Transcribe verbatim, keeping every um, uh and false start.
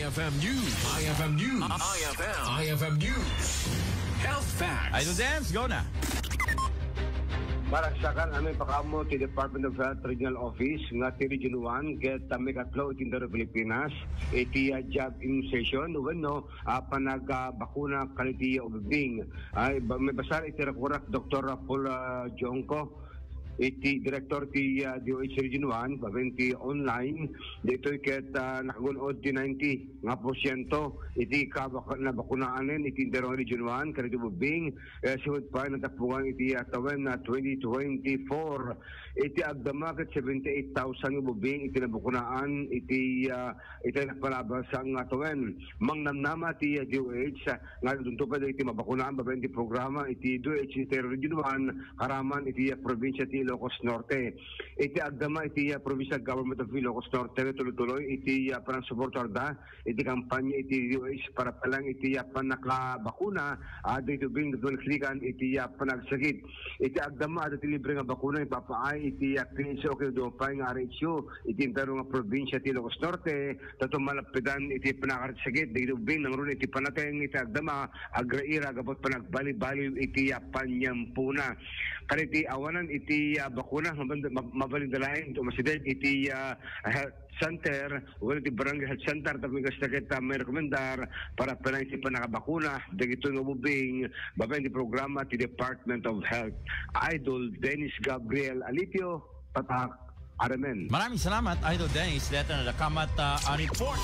I F M News. I F M News. I F M. I F M News. Health Facts. Idol Dance, go na. Maragsakan amin pakaammo ti Department of Health Regional Office nga ti Region one ket, ah, mikatlo iti inter Pilipinas iti, ah, jab-in session wenno, ah, panag, ah, bakuna kadagiti ubbing. Ay, ba-, maipasamak iti rakurak Doktor Paul, ah, Jongko, iti direktor ti, ah, D O H Region one, babaen ti online, ditoy ket, ah, nakagun-od ti ninety nga porsiento iti kabak-, nabakunaan iti entero nga Region one, kadagiti ubbing, eh, siwet pay natapungan iti, ah, tawen na twenty twenty-four. Iti agdama ket seventy-eight thousand nga ubbing iti nabakunaan iti, ah, iti napalabas nga tawen. Mangnamnama ti, ah, D O H, ah, nga agtutudo pay dagiti mabakunaan babaen ti programa iti D O H iti Region one, karaman iti, ah, probinsia ti Ilocos Norte. Iti agdama iti, ah, Provincial Government of Ilocos Norte, tuloy-tuloy iti, ah, panangsuportarda iti kampanya iti D O H para pa lang iti, ah, pannakabakuna, ah, dagiti ubbing nga nagliklikan iti, ah, panagsakitan. Iti agdama, adda ti libre nga bakuna ipapaay iti, ah, P H O ken dua pay nga R H U iti entero nga probinsia ti Ilocos Norte, tapno malappetan iti panakarsakit dagiti ubbing nangruna iti panateng iti agdama, agraira gapu iti panagbali-baliw iti, ah, paniampona. Kadagiti awanan iti, ah, bakuna, maban-, ma-, mabalinda laeng ti umasideg iti, ah, health center wenno iti barangay health center tapno kasla ket, ah, mairekomendar para pa lang iti pannakabakuna dagitoy nga ubbing babaen ti programa ti Department of Health. Idol Dennis Gabriel Alipio, Tatak, R M N. Maraming salamat, Idol Dennis. Dayta nga adda kamat, ah, a report.